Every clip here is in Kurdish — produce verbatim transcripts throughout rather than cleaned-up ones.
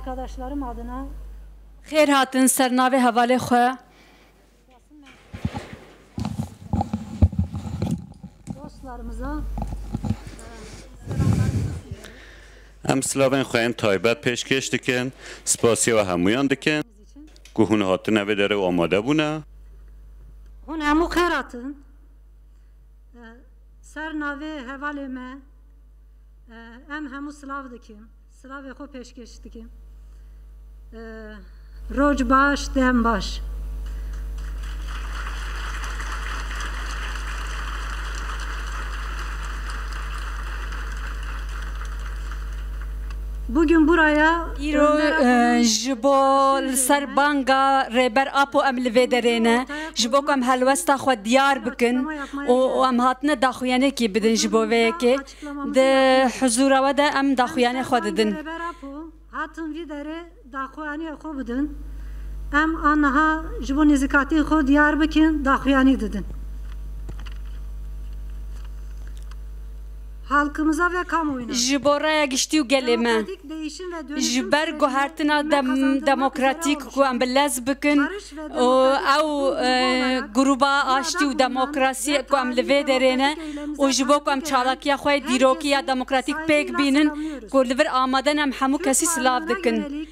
Arkadaşlarım adına Xêr hatin ser navê hevalê xwe. Em silavên xwe yên taybet pêşkêş dikin, spasiya we hemûyan dikin ku hûn hatine vê derê û amade bûne. Hûn hemû xêr hatin. Ser navê hevalê me, em hemû silav dikin. Silavê xwe pêşkêş dikim. Roj baş, dem baş. Bugün buraya Îro, Önder Apo'nun e, ji bo li ser banga Rêber Apo em li vê derê ne. Ji bo ku em helwesta xwe diyar bikin û, û em hatine daxuyanekî bidin ji bo vê yekê. Di huzûra we de em daxuyanê xwe didin. Rêber Apo hatin vî derê daxuyaniyê xwe bidin. Em aniha ji bo nêzîkatiyê xwe diyar bikin, daxuyanî didin. Halkımıza ve kamuoyuna Ji bo raya giştî û gelê me. Demokratik değişim ve dönüşüm Ji ber sürecinde guhertina dem-, kazandırmak üzere demokratîk oluşan ku em bi lez bikin û ew, e, gruba aştî û demokrasiyê ku em li vê derê ne û ji bo ku em çalakiya xwe yê dîrokî ya demokratîk pêk bînin, ku li vir amade ne, em hemû kesî silav dikin.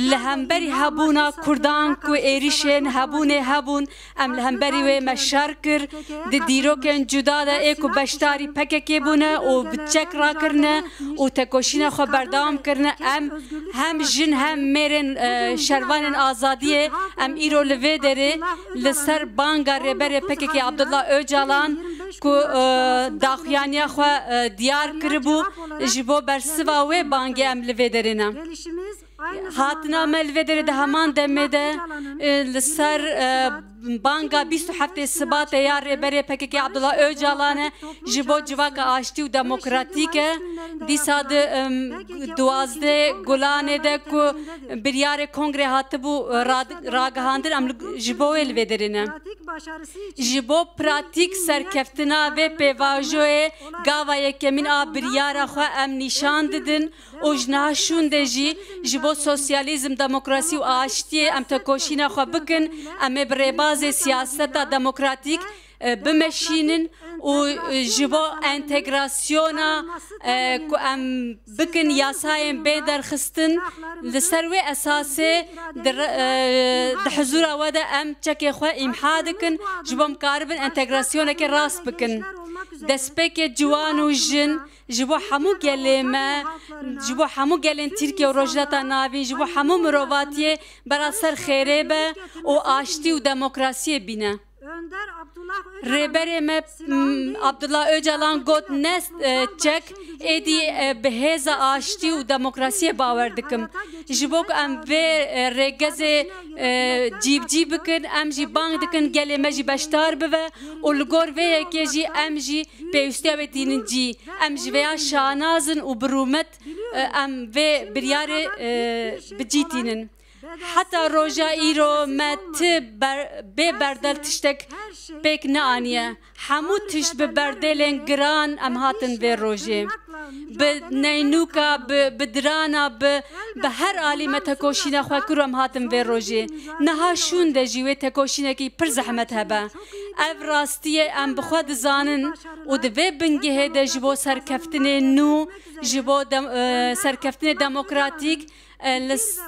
Li hemberî hebûna Kurdan ku êrîşên hebûnê hebûn, em li hemberî wê me şer kir. Di dîrokên cuda de ê ku beşdarî P K K bûne û bi çek rakirine û tekoşîna xwe berdewam kirine, em hem jin hem mêrên, e, şervanên azadiyê, em îro li vê derê li ser banga Rêberê P K K Abdullah Ocalan ku, e, daxuyaniya xwe, e, diyar kiribû, ji bo bersiva wê bangê em li vê derê ne. Hatina me li vê derê di heman demê de, e, li ser, e, banga bîst û heftê Sibatê ya Rêberê P K K Abdullah Ocalan e, ji bo civaka aştî û demokratîk e. Dîsa di, em, duwazdeh Gulanê de ku biryarê kongrê hatibû, e, rad-, ragihandin, em li, ji bo wê li vê derê ne. Ji bo pratîk serkeftina vê pêvajoyê gava yekemîn a biryara xwe em nîşan didin û ji niha şûnde jî ji bo sosyalîzm, demokrasî û aştiyê em tekoşîna xwe bikin, em ê bi rêbazê siyaseta demokratîk, e, bimeşînin û, e, ji bo entegrasyona, e, ku em bikin yasayên bê derxistin, li ser wê esasê di re-, e, di huzûra we de em çekê xwe îmha dikin, ji bo em karibin entegrasyoneke rast bikin. Destpêkê ciwan û jin, ji bo hemû gelê me, ji bo hemû gelên Tirkiye û Rojhilata Navîn, ji bo hemû mirovatiyê bera ser xêrê be û aştî û demokrasiyê bîne. Rêberê me, m, Abdullah Ocalan got, ne, e, çek, êdî, e, bi hêza aştî û demokrasiyê bawer dikim. Ji bo ku em vê, e, rêgezê, e, cîbicî bikin, em jî bang dikin gelê me jî beşdar bibe û li gor vê yekê jî em jî pêwîstiya wê tînin cî. Em ji vêya şanaz in û bi rûmet, e, em vê biryarê, e, bi cî tînin. Heta roja îro me ti ber-, bê berdel tiştek pêk neaniye. Hemû tişt bi berdêlên giran em hatin vê rojê. Bi neynûka, bi, bi dirana, bi, bi her alî me tekoşîna xwe kir û em hatin vê rojê. Niha şûnde jî wê tekoşînekî pir zehmet hebe. Ev rastiyê em bi xwe dizanin û di vê bingehê de ji bo serkeftinê nû, ji bo dem-, e, serkeftinê demokratîk, E, li s-,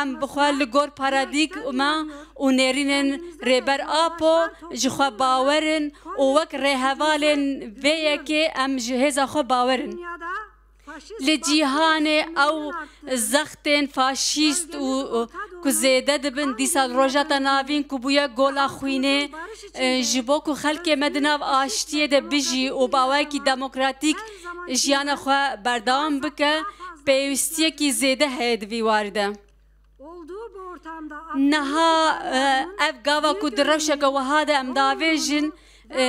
em bi xwe li gor paradîgma û nêrînên Rêber Apo ji xwe bawer in û wek rêhevalên vê yekê em ji hêza xwe bawer in. Li cîhanê ew zextên faşîst û, û ku zêde dibin, dîsa li Rojhilata Navîn ku bûye gola xwînê, e, ji bo ku xelkê me di nav aştiyê de bijî û bi awayekî demokratîk jiyana xwe berdewam bike, pêwîstiyekî zêde heye di vî warî de. Niha, e, ev gava ku di rewşeke wiha de em davêjin, e,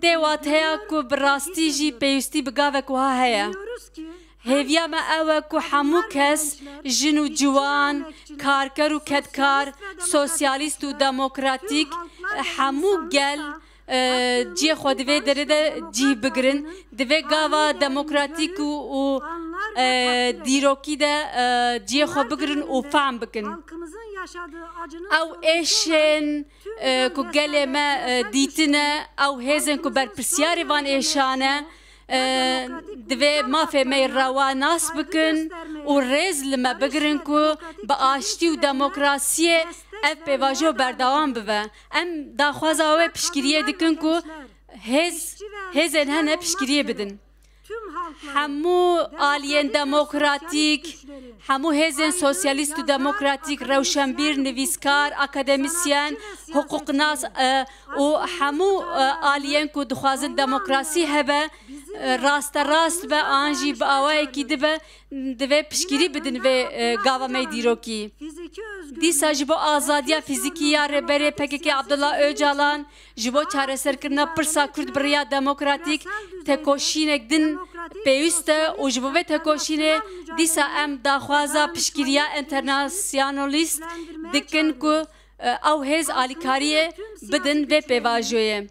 tê wateya ku bi rastî jî pêwîstî bi gavek wiha heye. Hêviya me ew e ku hemû kes, jin û ciwan, karker û kedkar, sosyalîst û demokratîk, hemû gel, e, cihê xwe di vê derê de cih bigirin. Di vê gava demokratîk û, û e, dîrokî de, e, cihê xwe bigirin û fehm bikin. Ew êşên, e, ku gelê me, e, dîtine, ew hêzên ku berpirsiyarê van êşan e, e, divê mafê me yê rewa nas bikin û rêz li me bigirin ku bi aştî û demokrasiyê ev pêvajo berdewam bibe. Em daxwaza wê piştgiriyê dikin ku hêz, hêzên hene piştgiriyê bidin. Hemû aliyên demokratîk, hemû hêzên sosyalîst û demokratîk, rewşenbîr, nivîskar, akademisyen, hiqûqnas, e, û hemû, e, aliyên ku dixwazin demokrasî hebe, e, rasterast be an jî bi awayekî dibe, divê piştgirî bidin vê, e, gava me yê dîrokî. Dîsa ji bo azadiya fîzîkî ya Rêberê P K K Abdullah Ocalan, ji bo çareserkirina pirsa Kurd bi riya demokratîk tekoşînek din pêwîst e û ji bo vê tekoşînê dîsa em daxwaza piştgiriya enternasyonalîst dikin ku, e, ew hêz alîkariyê bidin vê pêvajoyê.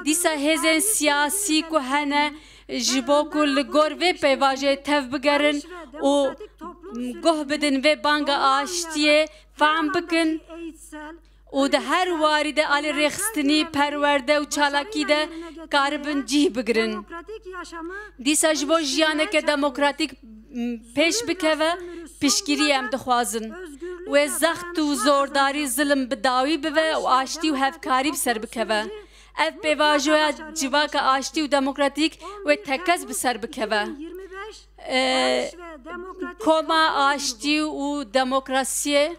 Dîsa hêzên siyasî ku hene ji bo ku li gor vê pêvajoyê tev bigerin û guh bidin vê banga aştiyê, fehm bikin û di her warî de alî rêxistinî, perwerde û çalakî de karibin cih bigirin. Dîsa ji bo jiyaneke demokratîk, m, pêş bikeve, piştgirî em dixwazin. Wê zext û zordarî, zilim bi dawî bibe û aştî û hevkarî bi ser bikeve. Ev pêvajoya civaka aştî û demokratîk wê tekez bi ser bikeve. E, Koma Aştî û Demokrasiyê